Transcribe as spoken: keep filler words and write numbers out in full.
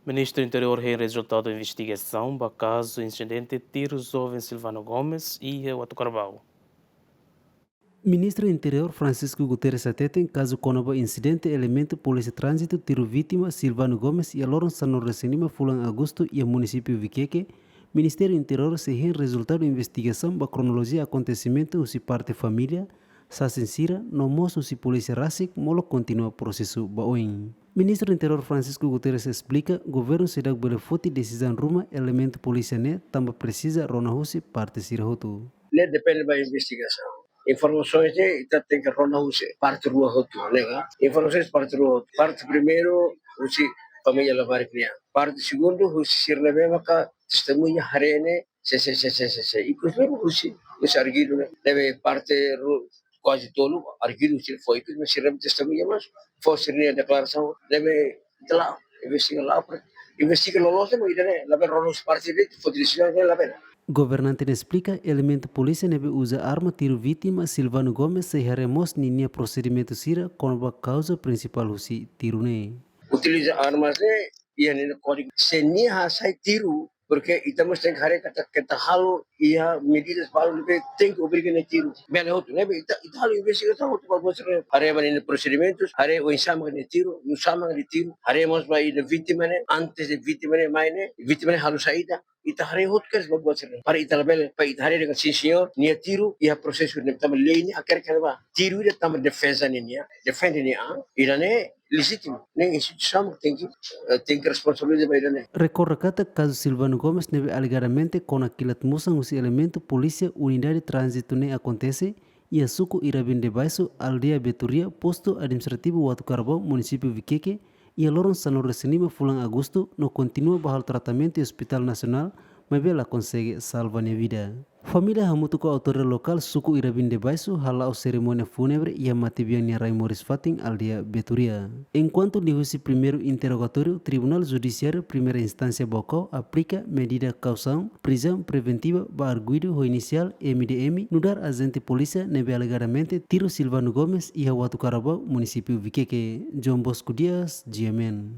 Ministru Interiór hein rezultadu investigasaun ba kazu insidente tiru joven Silvano Gomes iha Uatucarbau. Ministru Interiór Francisco Guterres hateten kazu kona-ba insidente elementu Polísia Tránzitu tiru vítima Silvano Gomes iha loron sanulu-resin-lima fulan Agostu iha munisípiu Viqueque, Ministériu Interiór sei hein rezultadu investigasaun ba kronolojia akontesimentu husi parte família, sasin sira, no mós husi polísia rasik molok kontinua prosesu ba oin. Ministru Interiór Francisco Guterres esplika, governu seidauk bele foti desizaun ruma elementu polísia ne'e tanba presiza rona husi parte sira hotu. Ne'e depende ba investigasaun. Informasaun ne'e ita tenke rona husi parte rua hotu, ne'e ka? Informasaun parte rua hotu. Parte primeiru husi família labarik nian. Parte segundu husi sira ne'ebé maka testemuña haree ne'e, se, se, se, se, se, se. Ikus ne'e husi, husi arguidu ne'e. Ne'ebé parte ru-, kuaze tolu, arguidu husi foin, ikus ne'e sira ne'ebé testemuña mós fó sira-nia deklarasaun, ne'ebé ita la'o, investiga la'o, para investiga loloos ne'e, mak ida-ne'e labele rona husi parte de'it, foti desizaun ne'e labele. Governante ne'e esplika, elementu polísia ne'ebé uza arma tiru vítima Silvano Gomes sei haree mós ninia prosedimentu sira kona-ba kauza prinsipál husi tiru ne'e. Utiliza armas ne'e, iha ninia kódigu. Se nia hasai tiru, porque ita mós tenke haree katak keta halo iha medidas balu ne'ebé tenke obriga nia tiru. Bele hotu, ne'ebé ita, ita halo investigasaun hotu ba buat sira-ne'e. Haree ba ninia prosedimentus, haree oinsá mak nia tiru, nusá mak nia tiru, haree mós ba ida vítima ne'e, antes de vítima ne'e mai ne'e, vítima ne'e halo saida, ita haree hotu kedas ba buat sira-ne'e. Para ita labele, para ita haree dehan sin señór, nia tiru, iha prosesu ne'e tanba lei ne'e hakerek iha ne'ebá. Tiru ida tanba defeza ninia, defende nia an, ida-ne'e lejítimu, ne'e instituisaun tenke, eh, tenke responsabiliza ba ida-ne'e. Rekorda katak kazu Silvano Gomes ne'ebé alegadamente kona kilat musan husi elementu polísia Unidade Tránzitu ne'e akontese iha suku Irabinde Baixo, aldeia Beturia, postu administrativu Uatucarbau, munisípiu Viqueque, iha loron sanulu-resin-lima fulan Agostu, no kontinua ba halo tratamentu iha Hospital Nasionál, maibé la konsege salva nia vida. Família hamutuk ho autoridade lokál suku Irabinde Baixo hala'o serimónia fúnebre iha matebian nia rai moris fatin, aldeia Beturia. Enkuantu liuhusi primeiru interrogatóriu, Tribunál Judisiáriu Primeira Instánsia Baucau aplika medida kausaun prizaun preventiva ba arguidu ho inisiál M D M, nu'udar ajente polísia ne'ebé alegadamente tiru Silvano Gomes iha Uatucarbau, munisípiu Viqueque. João Bosco Dias, G M N.